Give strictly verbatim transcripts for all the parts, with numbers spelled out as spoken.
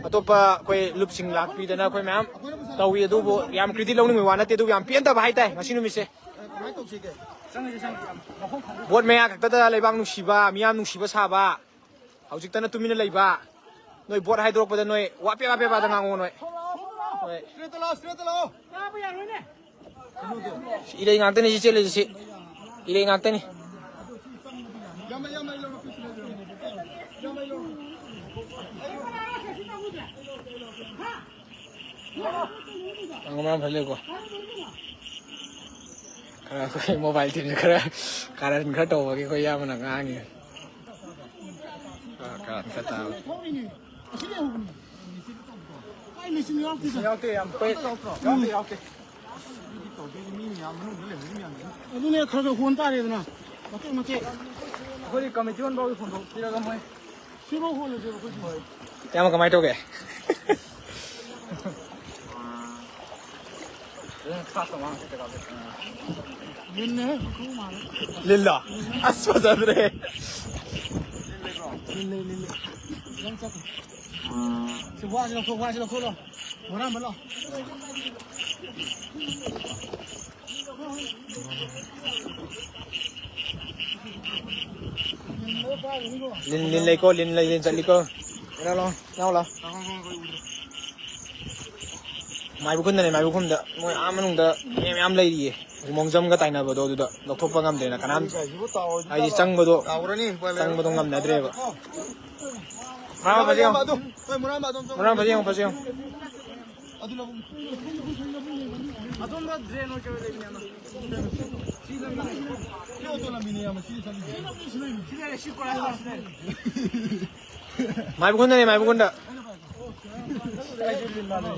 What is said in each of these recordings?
ꯑꯇꯣꯞꯄ ꯑꯩꯈꯣꯏ ꯂꯨꯞꯁꯤꯡ ꯂꯥꯛꯄꯤꯗꯅ ꯑꯩꯈꯣꯏ ꯃꯌꯥꯝ ꯇꯧꯏ, ꯑꯗꯨꯕꯨ ꯌꯥꯝ credit ꯂꯧꯅꯤꯡꯕꯒꯤ ꯋꯥ ꯅꯠꯇꯦ, ꯑꯗꯨꯕꯨ ꯌꯥꯝ ꯄꯦꯟꯗꯕ ꯍꯥꯏꯇꯥꯔꯦ ꯉꯁꯤ ꯅꯨꯃꯤꯠꯁꯦ꯫ ꯕꯣꯠ ꯃꯌꯥ ꯈꯛꯇꯗ ꯂꯩꯕꯥꯛ ꯅꯨꯡꯁꯤꯕ, ꯃꯤꯌꯥꯝ ꯅꯨꯡꯁꯤꯕ ꯁꯥꯕ, ꯍꯧꯖꯤꯛꯇꯅ ꯇꯨꯃꯤꯟꯅ ꯂꯩꯕ꯫ ꯅꯣꯏ ꯕꯣꯠ ꯍꯥꯏꯗꯣꯔꯛꯄꯗ ꯅꯣꯏ ꯋꯥ ꯄꯦꯕꯥ ꯄꯦꯕꯥꯗ ꯉꯥꯡꯉꯣ ꯅꯣꯏ꯫ ꯍꯣꯏ꯫ ꯁꯤ ꯏꯔꯩ ꯉꯥꯛꯇꯅꯤ ꯁꯤ ꯆꯦꯜꯂꯤꯁꯤ, ꯁꯤ ꯏꯔꯩ ꯉꯥꯛꯇꯅꯤ꯫ ꯉꯥꯡꯕ ꯌꯥꯝ ꯐꯖꯩꯀꯣ꯫ ꯈꯔ ꯑꯩꯈꯣꯏ mobile teamꯁꯦ ꯈꯔ ꯀꯥꯔꯟ ꯈꯔ ꯇꯧꯕꯒꯤ ꯑꯩꯈꯣꯏ ꯏꯌꯥꯝꯕꯅ ꯉꯥꯡꯉꯤ꯫ ꯈꯔ ꯀꯥꯔꯟ ꯈꯔ ꯇꯥꯕ꯫ ꯌꯥꯎꯗꯦ, ꯌꯥꯝ ꯐꯩ꯫ ꯌꯥꯎꯗꯦ, ꯌꯥꯎꯗꯦ꯫ ꯑꯗꯨꯅꯦ, ꯈꯔ ꯈꯔ ꯍꯣꯟ ꯇꯥꯔꯦꯗꯅ, ꯃꯇꯦꯛ ꯃꯇꯦꯛ꯫ ꯑꯩꯈꯣꯏꯗꯤ committee on ꯐꯥꯎꯒꯤ ꯍꯣꯟꯗꯣꯛꯄꯤꯔꯒ ꯃꯣꯏ ꯁꯤꯐꯥꯎ ꯍꯣꯜꯂꯁꯦꯕ ꯑꯩꯈꯣꯏꯗꯤ꯫ ꯏꯌꯥꯝꯕ, ꯀꯃꯥꯏꯅ ꯇꯧꯒꯦ? ꯂꯤꯟꯅꯦ, ꯍꯨꯏꯈꯨ ꯃꯥꯜꯂꯦ꯫ ꯂꯤꯜꯂꯣ? ꯑꯁ, ꯐꯖꯗ꯭ꯔꯦ꯫ ꯂꯤꯜ ꯂꯩ, ꯂꯤꯜ ꯂꯩ꯫ ꯅꯪ ꯆꯠꯈ꯭ꯔꯣ꯫ ꯁꯤ ꯋꯥꯁꯤ ꯂꯧꯊꯣꯛ, ꯋꯥꯁꯤ ꯂꯧꯊꯣꯛꯂꯣ꯫ ꯍꯣꯔꯥꯟꯕ ꯂꯥꯛꯑꯣ꯫ ꯂꯤꯟ, ꯂꯤꯟ ꯂꯩꯀꯣ, ꯂꯤꯟ ꯂꯩ, ꯂꯤꯟ ꯆꯠꯂꯤꯀꯣ꯫ ꯂꯥꯎ, ꯂꯥꯎ, ꯂꯥꯎ, ꯂꯥꯎ꯫ ꯃꯥꯏꯕ ꯈꯨꯟꯗꯅꯦ, ꯃꯥꯏꯕ ꯈꯨꯟꯗ꯫ ꯃꯣꯏ ꯑꯥ ꯃꯅꯨꯡꯗ ꯃꯤ ꯃꯌꯥꯝ ꯂꯩꯔꯤꯌꯦ꯫ ꯃꯣꯡꯖꯝꯒ ꯇꯥꯏꯅꯕꯗꯣ ꯑꯗꯨꯗ ꯂꯧꯊꯣꯛꯄ ꯉꯝꯗ꯭ꯔꯦꯅ ꯀꯅꯥꯝ, ꯍꯥꯏꯗꯤ ꯆꯪꯕꯗꯣ, ꯆꯪꯕꯗꯣ ꯉꯝꯅꯗ꯭ꯔꯦꯕ꯫ ꯃꯔꯥ ꯐꯖ ꯌꯦꯡꯉꯣ꯫ ꯃꯔꯥ ꯐꯖ ꯌꯦꯡꯉꯣ, ꯐꯖ ꯌꯦꯡꯉꯣ꯫ ꯃꯥꯏꯕ ꯈꯨꯟꯗꯅꯦ, ꯃꯥꯏꯕ ꯈꯨꯟꯗ꯫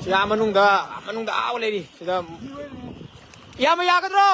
ꯁꯤ ꯑꯥ ꯃꯅꯨꯡꯗ, ꯑꯥ ꯃꯅꯨꯡꯗ ꯑꯥ ꯂꯩꯔꯤ꯫ ꯁꯤꯗ ꯏꯌꯥꯝꯕ ꯌꯥꯒꯗ꯭ꯔꯣ?